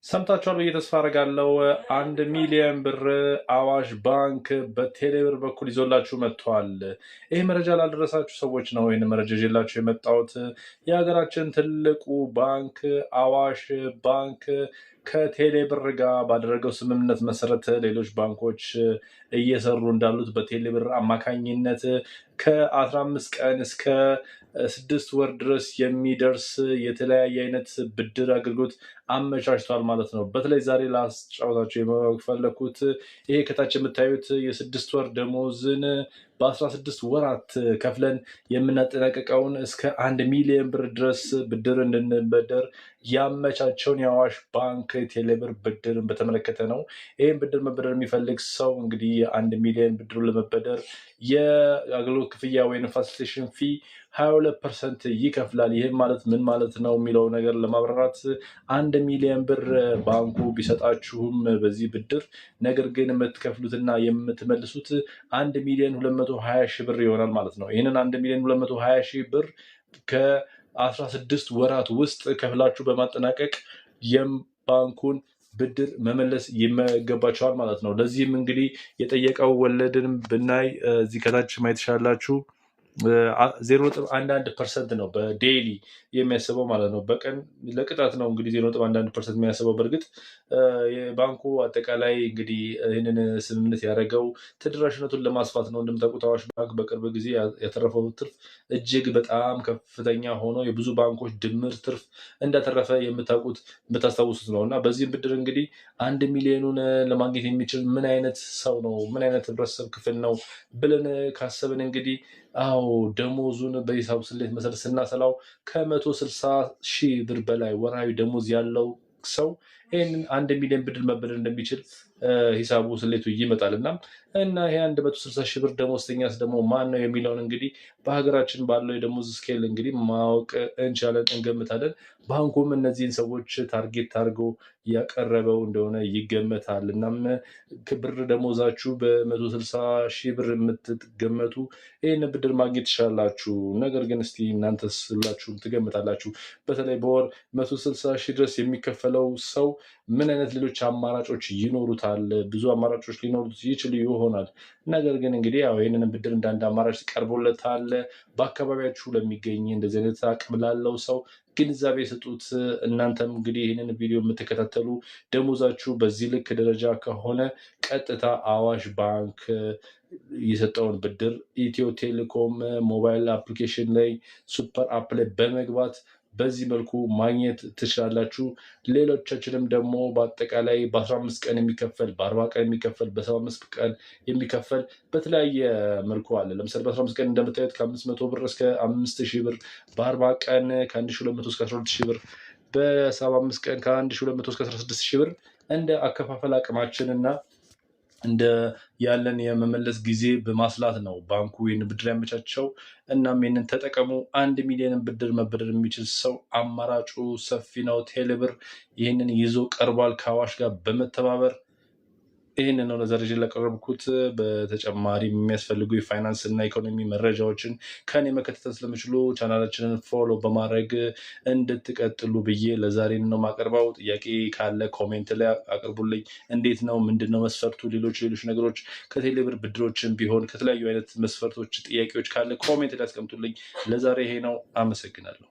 ሰምታችኋል ብዬ ተስፋ አደርጋለሁ። 1 ሚሊዮን ብር አዋሽ ባንክ በቴሌብር በኩል ይዞላችሁ መጥቷል። ይህ መረጃ ላልደረሳችሁ ሰዎች ነው ይህን መረጃ ይዤላችሁ የመጣሁት። የሀገራችን ትልቁ ባንክ አዋሽ ባንክ ከቴሌብር ጋር ባደረገው ስምምነት መሰረት ሌሎች ባንኮች እየሰሩ እንዳሉት በቴሌብር አማካኝነት ከ15 ቀን እስከ 6 ወር ድረስ የሚደርስ የተለያየ አይነት ብድር አገልግሎት አመቻችቷል ማለት ነው። በተለይ ዛሬ ላስጫወታችሁ የፈለኩት ይሄ ከታች የምታዩት የ6 ወር ደሞዝን በ16 ወራት ከፍለን የምናጠናቀቀውን እስከ 1 ሚሊዮን ብር ድረስ ብድር እንድንበደር ያመቻቸውን የአዋሽ ባንክ ቴሌብር ብድርን በተመለከተ ነው። ይህን ብድር መበደር የሚፈልግ ሰው እንግዲህ የ1 ሚሊዮን ብድሩን ለመበደር የአገልግሎት ክፍያ ወይም facilitation fee 22% ይከፍላል። ይህም ማለት ምን ማለት ነው የሚለው ነገር ለማብራራት፣ 1 ሚሊዮን ብር ባንኩ ቢሰጣችሁም በዚህ ብድር ነገር ግን የምትከፍሉትና የምትመልሱት 1,220,000 ብር ይሆናል ማለት ነው። ይህንን 1,220,000 ብር ከ16 ወራት ውስጥ ከፍላችሁ በማጠናቀቅ የባንኩን ብድር መመለስ ይገባቸዋል ማለት ነው። ለዚህም እንግዲህ የጠየቀው ወለድን ብናይ እዚህ ከታች ማየት ትችላላችሁ። 0.11% ነው በ daily የሚያስበው ማለት ነው። በቀን ለቅጣት ነው እንግዲህ 0.11% የሚያስበው። በእርግጥ የባንኩ አጠቃላይ እንግዲህ ይህንን ስምምነት ያደረገው ተደራሽነቱን ለማስፋት ነው። እንደምታውቁት አዋሽ ባንክ በቅርብ ጊዜ ያተረፈው ትርፍ እጅግ በጣም ከፍተኛ ሆኖ የብዙ ባንኮች ድምር ትርፍ እንዳተረፈ የምታውቁት፣ የምታስታውሱት ነው። እና በዚህም ብድር እንግዲህ 1 ሚሊዮኑን ለማግኘት የሚችል ምን አይነት ሰው ነው፣ ምን አይነት ህብረተሰብ ክፍል ነው ብለን ካሰብን እንግዲህ አዎ፣ ደሞዙን በሂሳብ ስሌት መሰረት ስናሰላው ከ160,000 ብር በላይ ወርሃዊ ደሞዝ ያለው ሰው ይህንን 1 ሚሊዮን ብድር መበደር እንደሚችል ሂሳቡ ስሌቱ ይመጣል። እና ይሄ 160,000 ብር ደሞዝተኛስ ደግሞ ማን ነው የሚለውን እንግዲህ በሀገራችን ባለው የደሞዝ scale እንግዲህ ማወቅ እንችላለን፣ እንገምታለን። ባንኩም እነዚህን ሰዎች target አድርጎ ያቀረበው እንደሆነ ይገመታል። እናም ብር ደሞዛችሁ በ160,000 ብር የምትገመቱ ይህን ብድር ማግኘት ትችላላችሁ። ነገር ግን እስቲ እናንተስ ሁላችሁም ትገምታላችሁ? በተለይ በወር 160,000 ድረስ የሚከፈለው ሰው ምን አይነት ሌሎች አማራጮች ይኖሩታል? ብዙ አማራጮች ሊኖሩት ይችሉ ይሆናል። ነገር ግን እንግዲህ ያው ይህንን ብድር እንደ አንድ አማራጭ ቀርቦለታል። በአካባቢያችሁ ለሚገኝ እንደዚህ አይነት አቅም ላለው ሰው ግንዛቤ ስጡት። እናንተም እንግዲህ ይህንን ቪዲዮ የምትከታተሉ ደሞዛችሁ በዚህ ልክ ደረጃ ከሆነ ቀጥታ አዋሽ ባንክ የሰጠውን ብድር ኢትዮ ቴሌኮም mobile application ላይ፣ super app ላይ በመግባት በዚህ መልኩ ማግኘት ትችላላችሁ። ሌሎቻችንም ደግሞ በአጠቃላይ በ15 ቀን የሚከፈል፣ በ40 ቀን የሚከፈል፣ በ75 ቀን የሚከፈል በተለያየ መልኩ አለ። ለምሳሌ በ15 ቀን እንደምታዩት ከ500 ብር እስከ 5000 ብር፣ በ40 ቀን ከ1200 እስከ 12,000 ብር፣ በ75 ቀን ከ1200 እስከ 16,000 ብር እንደ አከፋፈል አቅማችን እና እንደ ያለን የመመለስ ጊዜ በማስላት ነው ባንኩ ይህን ብድር ያመቻቸው። እናም ይህንን ተጠቀሙ። 1 ሚሊዮን ብድር መበደር የሚችል ሰው አማራጩ ሰፊ ነው። ቴሌብር ይህንን ይዞ ቀርቧል ከአዋሽ ጋር በመተባበር። ይህንን ነው ለዛሬ ይዤ ያቀረብኩት። በተጨማሪ የሚያስፈልጉ የፋይናንስ እና ኢኮኖሚ መረጃዎችን ከኔ መከታተል ስለምችሉ ቻናላችንን follow በማድረግ እንድትቀጥሉ ብዬ ለዛሬ ነው የማቀርበው። ጥያቄ ካለ comment ላይ አቅርቡልኝ። እንዴት ነው፣ ምንድን ነው መስፈርቱ፣ ሌሎች ሌሎች ነገሮች ከቴሌብር ብድሮችን ቢሆን ከተለያዩ አይነት መስፈርቶች ጥያቄዎች ካለ comment ላይ አስቀምጡልኝ። ለዛሬ ይሄ ነው። አመሰግናለሁ።